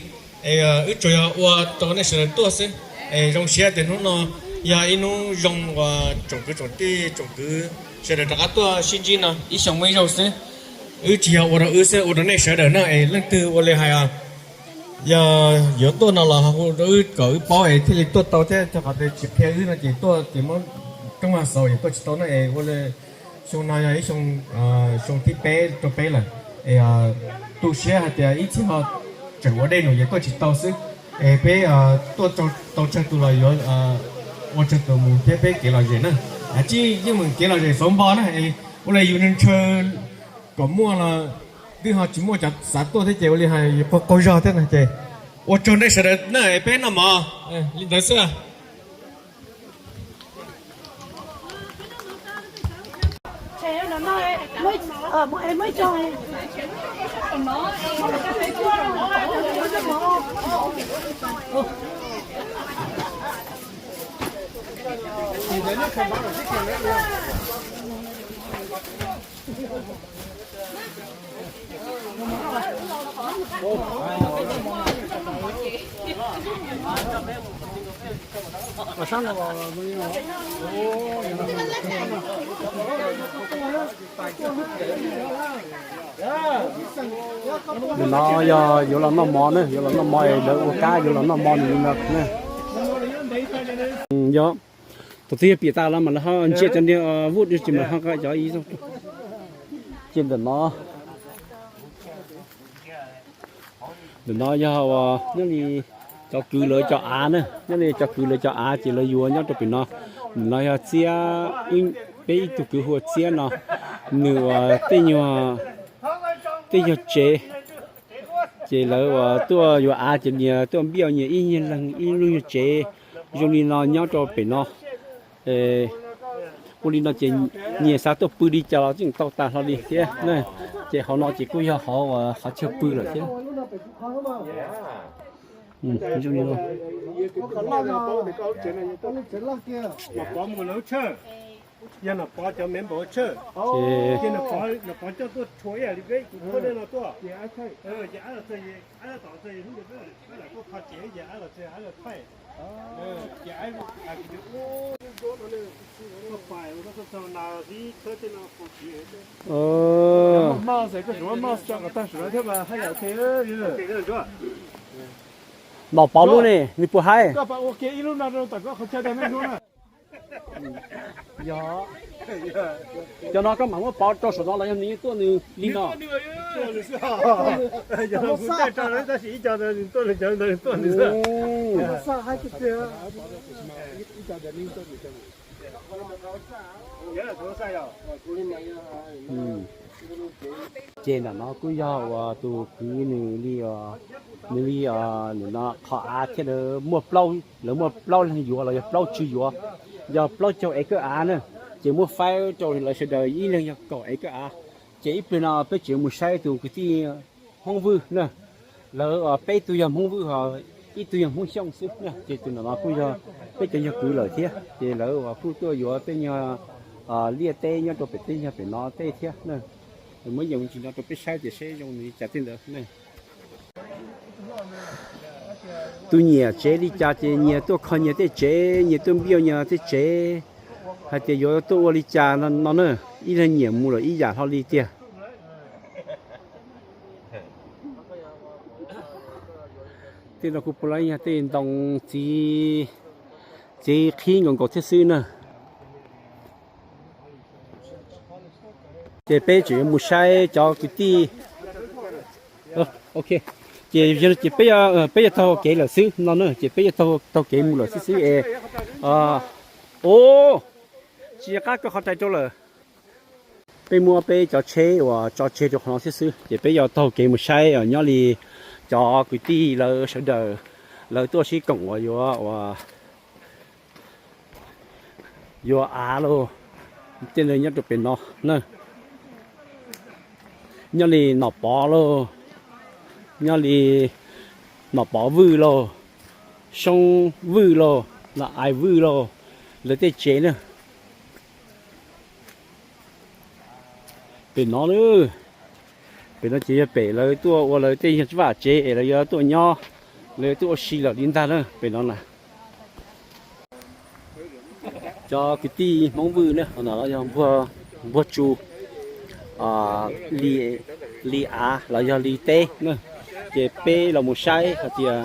es wb tsuas yog ua rau nej sawv daws tuaj xwb. Es zoo siab tias hnub no Yog ib hnub zoo uas tsoom kwv tsoom tij tsoom kwv sawv daws rov qab tuaj sib ntsib no ib xyoo muaj ib zaug xwb. Wb tsis yog ua rau wb xwb, ua rau nej sawv daws na, es leej twg ua li hais yog yuav tuaj no los hu rau wb kom wb paub es thiaj li tuaj tau thiab, rau qhov tias tsis qhia wb no ces tuaj ces muab roob hav xaus es tuaj tsis tau na. Es ua li xyoo no yog ib xyoo, xyoo thib peb rau peb lawm, es tu siab hais tias ib txhia ho tseem ua dej num ces tuaj tsis tau xwb. Es peb tuaj tau tsawg tus los yuav ua tsawg tus mus thiab peb kev lom zem na. Tsib yeej meem kev lom zem xauv npo na, es ua li yus ntshaw kom muaj los twb ho tsis muaj cov xav tuaj thiab ces ua li hais yus qaug qaug zog thiab no ces ua tsaug nej sawv daws na, es peb noj mov li ntawd xwb. Nim no yog yuav los noj mov na, yuav los noj mov es lawv ua kab yuav los noj mov nws li no na. Yog, thaum twg yog piam tas los mas lawv ho ntsia cov niag vuj tsis mas ho nqa cov ib zaug. Ces ntawm no, ntawm no yog nyob li cov kwv lawv cov av na, nyob li cov kwv lawv cov av ces lawv yuav nyob rau pem no. Ntawm no yog Txiab, peb ib tug kwv hu ua Txiab no, nws uas tej nyuag, tej nyuag tsev, ces lawv uas tuaj yuav av ces nyias tuaj npiaj nyias ib nyuag leeg ib lub nyuag tsev zoo li no nyob rau pem no. Ua li no ces nyias xav tuaj pw li cas los tseem tau tas hlo li thiab na. Ces hauv no ces kuj yog hauv uas qhov chaw pw lawm thiab. Zoo li no. Yog Nom Pov cov member ua tshawj, ces Nom Pov coj tuaj tshua ib yam li peb kuv thawj nej no tuaj. Ces ab los txog, ab los txog hnub ntawd peb lam tuaj kho tsev ces ab los txog ab los thaij. Nom Pov lub ne nws puas haib? Cov no koj mam muab pov rau saum no los yog nws yeej tuaj nws li no? Ces ntawm no kuj yog uas tus kwv nws li, nws li, nws no qhov av thiab lawv muaj plaub, lawv muaj plaub leeg yuav los yog plaub tswv yuav, yog plaub caug ev kawj av na, ces muab faib rau lawv sawv daws ib leeg yog kaum ev kawj av. Ces ib pliag no peb tseem mus saib tus kwv tij Hmoob Vwj na, lawv peb tug yog Hmoob Vwj ho ib tug yog Hmoob Xyooj xwb na, ces tus ntawm no kuj yog peb cov yog kwv lawm thiab, ces lawv uas kuj tuaj yuav tej nyuag liaj teb nyob rau pem tej nyuag pem no tej thiab na. Muab yees ntsis no rau peb saib tias seb zoo li cas tej ntawd ne. Tus nyiam tsev li cas ces nyias tuaj kho nyias tej tsev, nyias tuaj npiaj nyias tej tsev, hais tias yuav tuaj ua li cas no na, ib leeg nyiam mus lawm ib yam hlo li tiag. Tej no kuj puav leej yog tej ntoo txiv, txiv qhib nkaus nkaus thiab xwb na. Ces peb tseem yuav mus saib cov kwv tij. Ok, ces ces peb, peb yuav taug kev lawm xwb no na, ces peb yuav taug kev mus lawm xwb xwb es. O, tsis qab koj qhov rais rau lawm. Peb muab peb cov tsheb uas tso tseg rau qhov no xwb xwb, ces peb yuav taug kev mus saib nyob li cov kwv tij lawv sawv daws, lawv tuaj sib koom uas yuav, uas yuav av lauj, tej nyob rau pem no na. Nyob li Nom Pov lauj, nyob li Nom Pov Vwj lauj, Soob Vwj lauj, Nom Ai Vwj lauj, lawv tej tsev na. Pem no, pem no ces yog pem lawv tuaj ua lawv tej yog vaj tsev es lawv yuav tuaj nyob, lawv yuav tuaj ua si lawm li ntag na pem no na. Cov kwv tij Hmoob Vwj ne, qhov no yog npuag tsu li av los yog li teb na. Ces peb los mus saib hais tias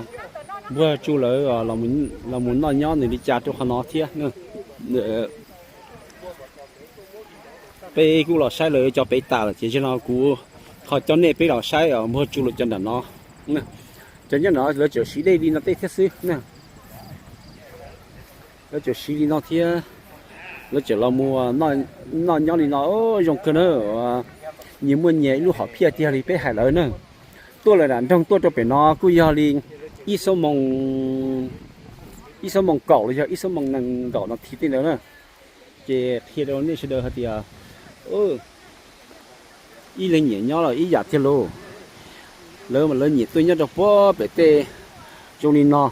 npuag tsu lawv los mus noj nyob nws li cas rau qhov no thiab. Peb kuj los saib lawv cov pem tas lawm ces zaum no kuv ho coj nej peb los saib npuag tsu lawv cov nram no. Cov nyob nram no lawv tseem siv dej li no tej thiab xwb na. Lawv tseem siv li no thiab. Lawv tseem los mus noj nyob li no zoo kawg na. Nyias muaj nyias ib lub hom phiaj tiag li peb hais lawv na. Tuaj lawm nram nroog tuaj rau pem no kuj yog li ib xuab moos, ib xuab moos kaum los yog ib xuab moos nees nkaum no thiv tej ntawd na. Ces qhia rau nej sawv daws hais tias ib leeg nyiam nyob los ib yam thiab lauj. Lawv mas lawv nyiam tuaj nyob rau puag pem tej zoo li no,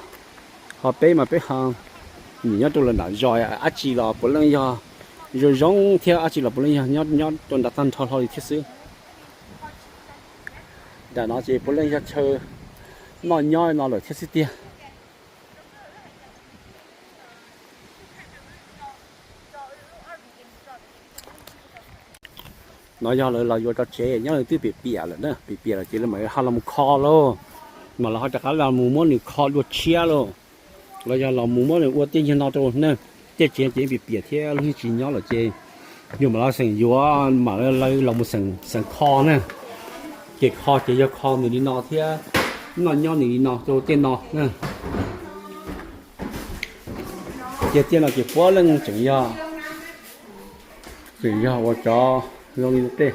ho peb mas peb ho nyiam nyob rau lawv nram zos, dab tsi los puav leej yog zoo zoo thiab dab tsi los puav leej yog nyob nyob rau nram tag nrho hlo li thiab xwb. Nram no ces puav leej yog chaw noj nyob no lawm thiab xwb tiag. No yog lawv los yuav cov tsev nyob nws twb piam piam lawm na, piam piam lawm ces lawv mam ho los mus kho lauj, mas lawv ho rov qab los mus muab nws kho dua tshiab lauj, los yog los mus muab nws ua tej nyuag no rau na. Tej tsev ces piam piam thiab lub yeej tsis nyob lawm ces yus mam los xeem yuav, mam lawv los mus xeem kho na. Ces kho ces yog kho nws li no thiab noj nyob nws li no rau tej no na. Ces tej no ces puav leej tseem yog, tseem yog ua cov zoo li tej.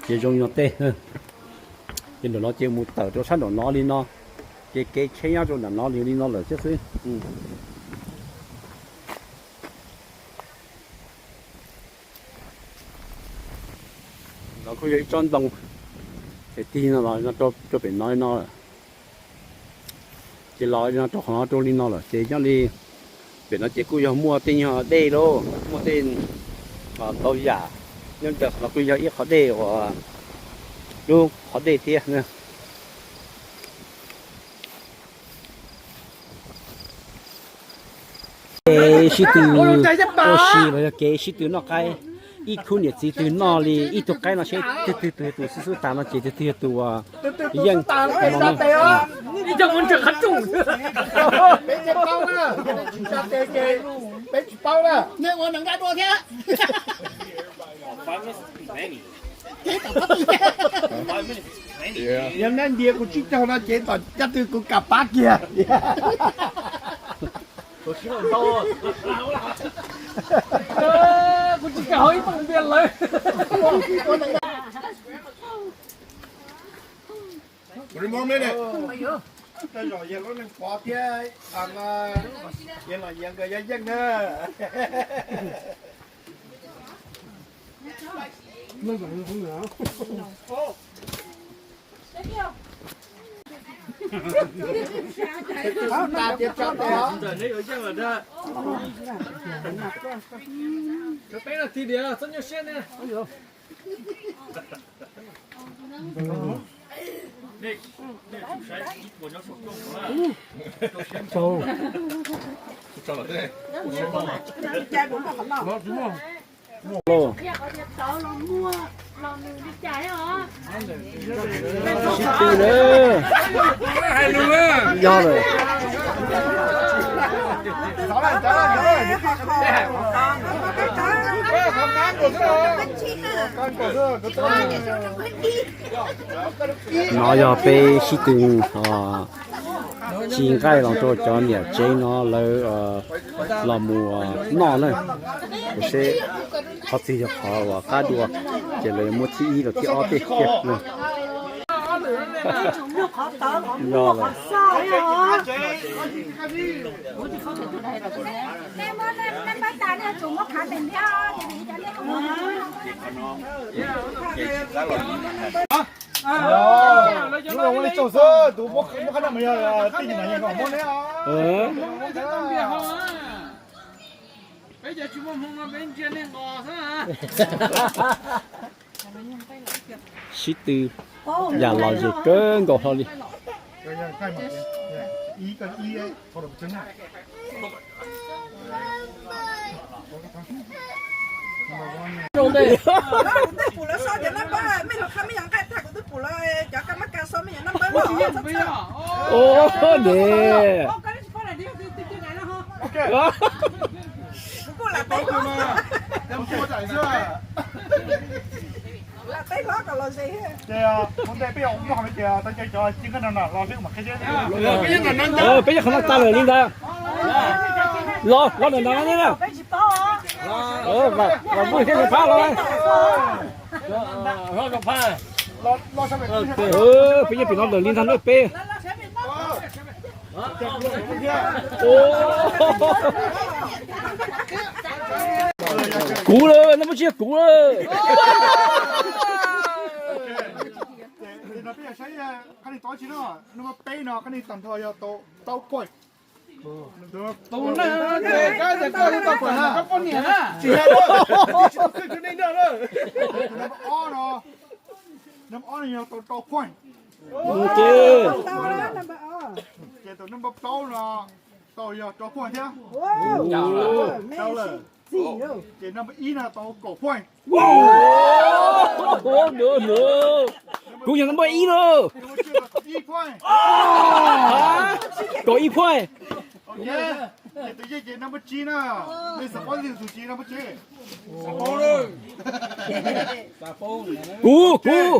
Ces zoo li no tej. Ces nram no ces mus tawm rau sab nraum no li no, ces kev tsheb nyob rau nram no li li no lawm thiab xwb. No kuj yog ib tsob ntoo, ces tig no los rau pem no li no lawm. Ces los no rau qhov no rau li no lawm ces nyob li pem no ces kuj yog muaj tej nyuag dej lauj, muaj tej ntau yam, nyob ntawm qhov no kuj yog ib qhov dej uas lub qhov dej thiab. Kev sib tw ua si los yog kev sib tw noj qaib, ib khub niam txiv twg noj li ib tug qaib no seb twg twg tus xub xub tas no ces twg twg yog tus yeej. Yog nab ntiav kuv tsib caug no ces tom caj twg kuv kam pab kiag. Kuv tsis kam haus ib poom npias lawm. Tej zaum yog lub neej pov thiab, yog los yog nkawd yog yeej na. Peb no tig diav txhob nyuaj siab ne. Sib tw na. Yog lawm. No yog peb sib tw tsis nqaij los rau cov niam tsev no lawv los mus noj na. Seb qhov twg yog qhov uas qab dua ces lawv muab thib ib los thib ob tej kiag na. Yog lawm. Sib tw yam lom zem kawg nkaus hlo li. Kuv twb pum lawv sau cov nab npawb, mej lug qha mej yog nqaij tag, kuv twb pum lawv cov kab mab kas sau mej yog nab npawb lawm. Ua ne, kuv kuj lam teb hlob, lam teb hlob kom los ze. Ces ua ntej peb yuav ua noj no ces tau cov ci nqaij no los seb mam qhia seb. Peb yeej qhov no tag lawm li ntawd. Los los ntawm no na. Vam Muj thiab Zoo Phab los. Peb yeej pem no ntawm li ntag na peb. Kuv lawm, nab npawb tsib yog kuv lawm. Qhov nej tau tsi no, nab npawb peb no qhov nej tag nrho yog tau poj. Nab npawb ob no, nab npawb ob no yog tau rau poj. Ces tus nab npawb plaub no tau yog rau poj thiab. Ces nab npawb ib no tau kaum poj. Kuv yog nab npawb ib no. Ib poj. Kaum ib poj. Ces tus yeej ces nab npawb tsib na. Nej xav paub leej twg tus tsis nab npawb tsib? Kuv, kuv.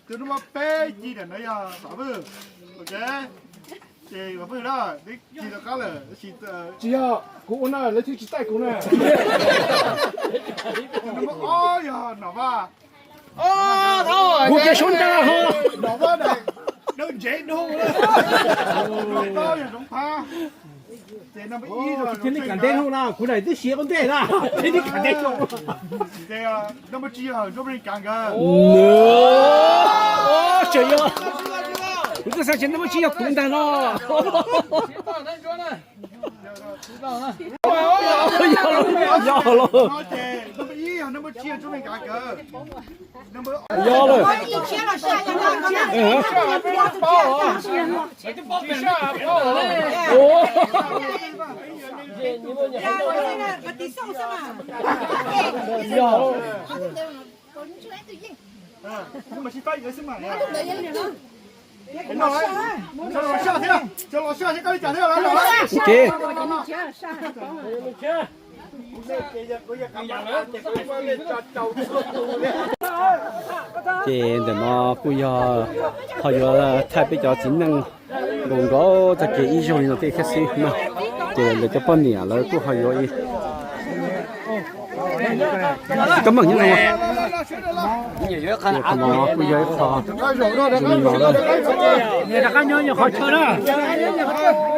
Tus nab npawb peb ci ntawm no yog Vam Vwj. Ok. Ces Vam Vwj na, neb ci rov qab lawm. Tsis yog, kuv ua no lawv thiaj tsis taij kuv na. Tus nab npawb ob yog Nom Vaj. Kuv kev suab ntag ho. Nom Vaj na, dawb ntsev dhau. Nab npawb plaub yog Zoov Phab. Ces nab npawb ib yog Zoov Tsheej na. Kuv na twb siav ua ntej na, thiaj li kam teb. Ces nab npawb tsib yog Ntsuab Pej Kav nkawd. Tseem yog, kuv twb xav tias nab npawb tsib yog kuv ntag no. Yog los. Nab npawb ib yog nab npawb tsib yog Ntsuab Pej Kav nkawd. Yog lawm. Yog. Ok. Ces ntawm no kuj yog ho yuav thaij peb cov txiv neej nkaus nkaus tag kiag ib zaug li no tej thiab xwb na. Ces lawv cov poj niam lawv kuj ho yuav ib, kab meem nyob no, qhov no kuj yog ib qho zoo li no na.